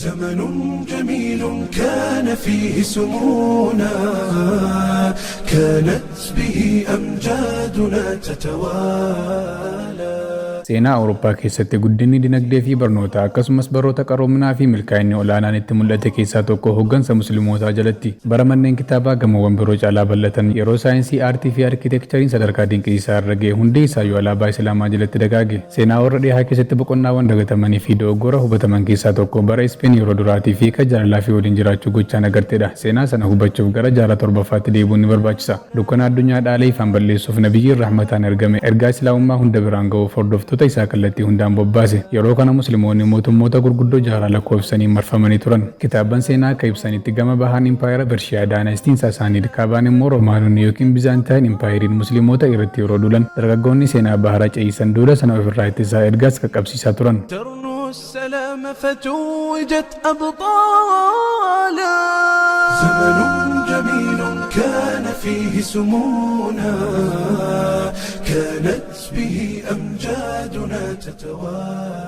زمن جميل كان فيه سمونا، كانت به أمجادنا تتوالى. Seenaa Awurooppaa keessatti guddinni dinagdee fi barnootaa, akkasumas baroota qaroominaa fi milkaa'inni olaanaan itti mul'ate keessaa tokko hooggansa Muslimootaa jalatti. Bara manneen kitaabaa gamoowwan biroo caalaa bal'atan, yeroo saayinsii, aartii fi arkitekchariin sadarkaa dinqisiisaa irra ga'e, hundi isaayyuu alaabaa Islaamaa jalatti dagaage. Seenaa warra dhihaa keessatti boqonnaawwan dagatamanii fi dogoggora hubataman keessaa tokko bara Ispeen yeroo duraatii fi ka jaalalaa fi waliin jiraachuu gochaan agarteedha. Seenaa sana hubachuuf gara jaarraa torbaffaatti deebi'uun ni barbaachisa. Dukkana addunyaa dhaalee ifaan balleessuuf nabiyyiin rahmataan ergame ergaa Islaamummaa hunda biraan ga'uuf hordoftoota isaa kallattii hundaan bobbaase. Yeroo kana Musliimoonni mootummoota gurguddoo jaarraa lakkoofsanii marfamanii turan. Kitaabban seenaa akka ibsanitti, gama bahaan impaayera Pershiyaa daayinastiin Saasaaniid, kaabaan immoo Roomaanonni yookiin Bizaantaayin impaayeriin Musliimoota irratti yeroo duulan, dargaggoonni seenaa bahara ce'isan duula sana ofirraa ittisaa ergaas qaqqabsiisaa turan. ترنو السلام فتوجت أبطالا. زمن جميل كان فيه سمونا، كانت به أمجادنا تتوالى.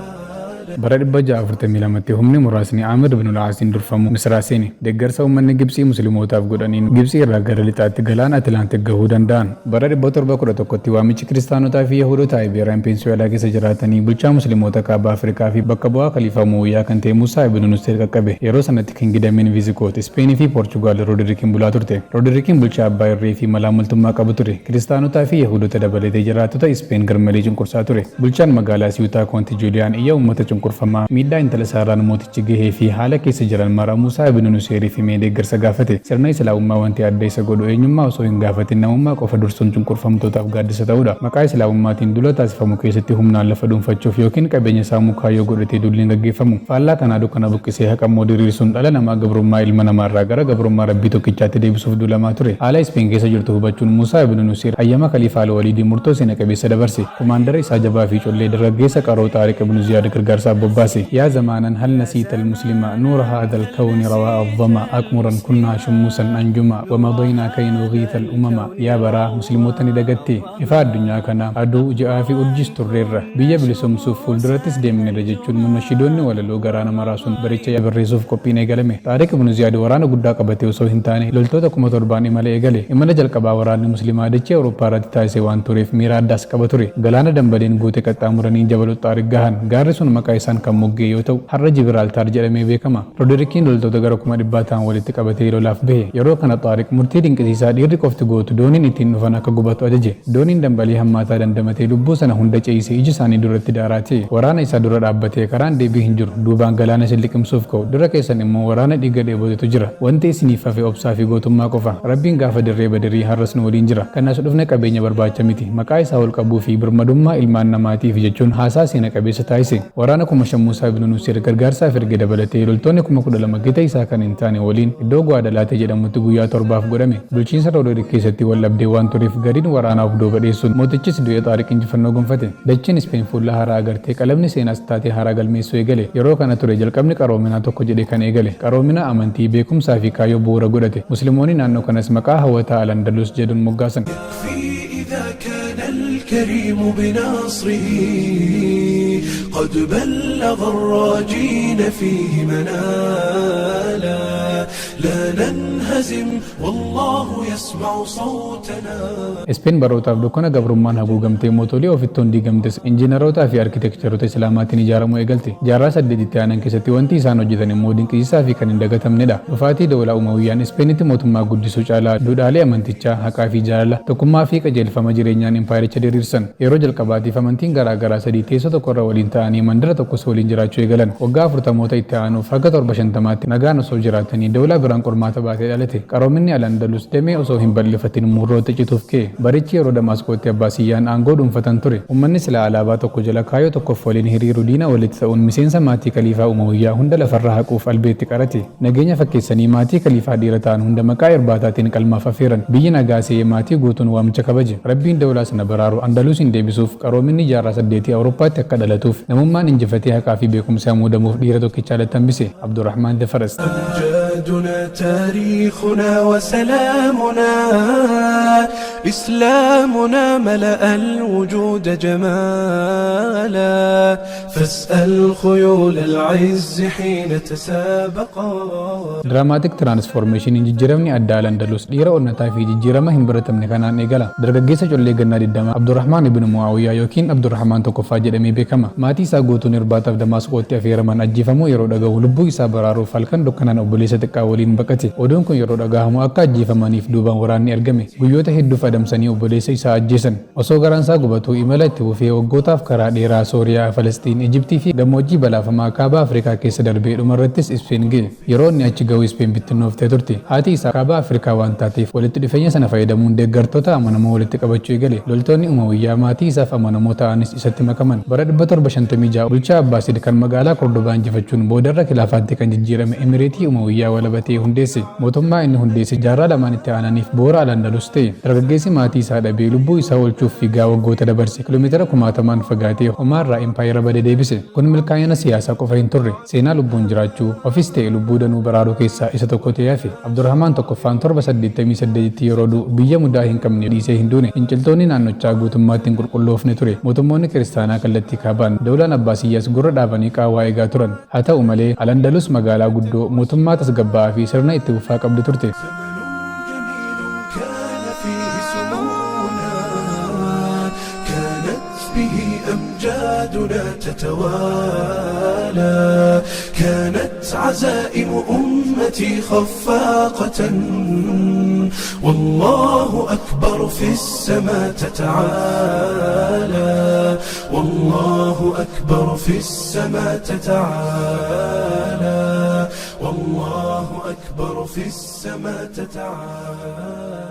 Bara 642tti humni muraasni Amir ibn al-Aasiin durfamu Misraa seene. Deeggarsa uummanni Gibxii Musliimootaaf godhaniin Gibxii irraa gara lixaatti galaana Atlaantik gahuu danda'an. Bara 711tti waamichi Kiristaanotaa fi Yahudoota Ibeeriyaan Peensuweelaa keessa jiraatanii bulchaa Musliimoota kaaba Afrikaa fi bakka bu'aa Khaliifaa Muwiyyaa kan ta'e Musaa ibn Nusayr qaqqabe. Yeroo sanatti Kingdamiin Viizikoot, Ispeenii fi Poorchugaal Roodirikiin bulaa turte. Roodirikiin bulchaa abbaa irree fi malaammaltummaa qabu ture. Kiristaanotaa fi Yahudoota dabalatee jiraattota Ispeen garmalee cunqursaa ture. Bulchaan magaalaa Siyuutaa Koonti Juuliyaan iyya uummata cunqurfamaa, miidhaa intala isaarraan mootichi gahee fi haala keessa jiran mara Musaa ibn Nusayriif himee deeggarsa gaafate. Sirna Islaamummaa wanti adda isa godhu eenyummaa osoo hin gaafatin namummaa qofa dursuun cunqurfamtootaaf gaaddisa ta'uudha. Maqaa Islaamummaatiin dula taasifamu keessatti humnaan lafa dhuunfachuuf yookiin qabeenya saamuu kaayyoo godhatee dulli hin gaggeeffamu. Faallaa kanaa dukkana buqqisee haqammoo diriirsuun dhala namaa gabrummaa ilma namaarraa gara gabrummaa Rabbii tokkichaatti deebisuuf duulamaa ture. Haala Ispeen keessa jirtu hubachuun Musaa ibn Nusayr hayyama Khaliifaa Al-Waliidii murtoo seena qabeessa dabarse. Komaandara isaa jabaa fi collee dargaggeessa qaroo Xaariq ibn Ziyaad gargaarsaaf bobbaase. يا زمانا هل نسيت المسلم نور هذا الكون رواء الظما أقمرا كنا شموسا أنجما ومضينا كي نغيث الأمم. Yaa baraa, Musliimoota ni dagatte? Ifa addunyaa kana, aduu, ji'aa fi urjis turreerra, biyya bilisoomsuuf fuuldurattis deemneerra jechuun munashidoonni walaloo garaa nama raasuun baricha barreessuuf qophiin eegalame. Xaariq ibn Ziyaad waraana guddaa qabatee osoo hin taane loltoota 7,000n imala eegale. Imala jalqabaa waraanni Muslimaa dachee Awurooppaa irratti taasise waan tureef miira addaas qaba ture. Galaana dambaliin guute qaxxaamuranii Jabalu Xaariq gahan. Gaarri sun maqaa isaan kan moggee yoo ta'u, har'a Jibiraaltaar jedhamee beekama. Roderikiin loltoota gara 100,000 ta'an walitti qabatee lolaaf bahe. Yeroo kana Xaariq murtii dinqisiisaa dhiirri qofti gootu, dooniin ittiin dhufan akka gubatu ajaje. Dooniin dambalii hammaataa dandamatee lubbuu sana hunda ce'isee iji isaanii duratti daaraa ta'e. Waraana isaa dura dhaabbatee, "Karaan deebii hin jiru. Duubaan galaana isin liqimsuuf ka'u. Dura keessan immoo waraana dhiiga dheebotetu jira. Wanti isiniif hafe obsaa fi gootummaa qofa. Rabbiin gaafa dirree Badirii har'as nu waliin jira. Kan as dhufne qabeenya barbaacha miti. Maqaa isaa ol qabuu fi birmadummaa ilmaan namaatiif," jechuun haasaa seena qabeessa taasise. Waraana 5,000 Muusaa ibn Nusayr gargaarsaaf erge dabalatee loltoonni 12,000 gita isaa kan hin taane waliin iddoo Gwaadalaate jedhamutti guyyaa 7f godhame. Bulchiinsa Roodoriik keessatti wal dhabdee waan tureef gariin waraanaa of duuba dheessuun mootichis du'ee Xaariq injifannoo gonfate. Dacheen Ispeen fuula haaraa agartee qalamni seenaas taatee haaraa galmeessuu eegale. Yeroo kana ture jalqabni qaroominaa tokko jedhee kan eegale. Qaroomina amantii, beekumsaa fi kaayyoo bu'uura godhate. Musliimoonni naannoo kanas maqaa hawwataa Al-Andalus jedhuun moggaasan. يكفي إذا كان الكريم بنصره قد بلغ الراجين فيه منالا. لا ننهزم والله يسمع صوتنا. Ispeen barootaaf dukkana gabrummaan haguugamtee mootolee ofittoon diigamtes injiinarootaa fi arkitekcheroota Islaamaatiin ijaaramuu eegalte. Jaarraa saddeetitti aanan keessatti wanti isaan hojjetan immoo dinqisiisaa fi kan hin dagatamnedha. Dhufaatii dawlaa Umawiyyaan Ispeenitti mootummaa guddisuu caalaa duudhaalee amantichaa, haqaa fi jaalala, tokkummaa fi qajeelfama jireenyaan impaayericha diriirsan. Yeroo jalqabaatiif amantiin garaa garaa sadii teessoo tokkorra waliin ta'anii mandara tokkos waliin jiraachuu eegalan. Waggaa 40moota itti aanuuf haga 750tti nagaan osoo jiraatanii dawlaa biraan qormaata baatee dhalate. Qaroominni Al-Andalus damee osoo hin bal'ifatin murrootti cituuf ka'e. Barichi yeroo Damaasqootti Abbaasiyyaan aangoo dhuunfatan ture. Uummanni silaa alaabaa tokko jala kaayyoo tokkoof waliin hiriiru diina walitti ta'uun miseensa maatii Kaliifaa Umawiyyaa hunda lafarraa haquuf albeetti qarate. Nageenya fakkeessanii maatii Kaliifaa dhiira ta'an hunda maqaa irbaataatiin qalmaaf affeeran. Biyyi nagaa se'ee maatii guutuun waamicha kabaje. Rabbiin dawlaa sana baraaru Andaluusin deebisuuf, qaroominni jaarraa saddeetii Awurooppaatti akka dhalatuuf, namummaan injifatee haqaa fi beekumsa muudamuuf dhiira tokkicha alatti hambise. Abdurrahmaan the First. أمجادنا تاريخنا وسلامنا. إسلامنا ملأ الوجود جمالا، فاسأل خيول العز حين تسابقا. Dramatic Transformation. Jijjiiramni addaa Al-Andalus dhiira onnataa fi jijjiirama hin baratamne kanaan eegala. Dargaggeessa collee gannaa 20, Abdurrahmaan ibn Muawiyyaa yookiin Abdurrahmaan Tokkoffaa jedhamee beekama. Maatii isaa guutuun irbaataaf Damaasqootti affeeraman ajjeefamuu yeroo dhagahu, lubbuu isaa baraaruuf halkan dukkanaan obboleessa xiqqaa waliin baqate. Oduun kun yeroo dhagahamu akka ajjeefamaniif duubaan waraanni ergame. Guyyoota hedduuf adamsanii obboleessa isaa ajjeesan. Osoo garaan isaa gubatuu imala itti fufee, waggootaaf karaa dheeraa Sooriyaa, Falastiin, Ijiptii fi gammoojjii balaafamaa kaaba Afrikaa keessa darbee dhumarrattis Ispeen ga'e. Yeroo inni achi gahu Ispeen bittinnooftee turte. Haati isaa kaaba Afrikaa waan taateef, walitti dhufeenya sana fayyadamuun deeggartoota amanamoo walitti qabachuu eegale. Loltoonni Umawiyyaa maatii isaaf amanamoo ta'anis isatti makaman. Bara 756 bulchaa Abbaasid kan magaalaa Kordobaa injifachuun boodarra kilaafaatti kan jijjiirame Emireetii Umawiyyaa walabatee hundeesse. Mootummaa inni hundeesse jaarraa lamaan itti aananiif bu'uura Al-Andalus ta'e. Dargaggeessi maatii isaa dhabee lubbuu isaa oolchuuf fiigaa waggoota dabarse, kiiloomeetira kumaatamaan fagaatee homaarraa impaayera bade deebise. Kun milkaa'ina siyaasaa qofa hin turre. Seenaa lubbuun jiraachuu, ofis ta'e lubbuu danuu baraaruu keessaa isa tokko ta'ee hafe. Abdurrahmaan Tokkoffaan 788tti yeroo du'u biyya mudaa hin qabne dhiisee hin duune. Finciltoonni naannochaa guutummaatti hin qulqulloofne ture. Mootummoonni kiristaanaa kallattii kaabaan, Dawlaan Abbaasiyyaas gurra dhaabanii qaawwaa eegaa turan. Haa ta'u malee, Al-Andalus magaalaa guddoo, mootummaa tasgabbaa'aa fi sirna itti fufaa qabdu turte. زمن جميل كان فيه سمونا، كانت به أمجادنا تتوالى، كانت عزائم أمتي خفاقة، والله أكبر في السماء تتعالى، والله أكبر في السماء تتعالى، والله أكبر في السماء تتعالى.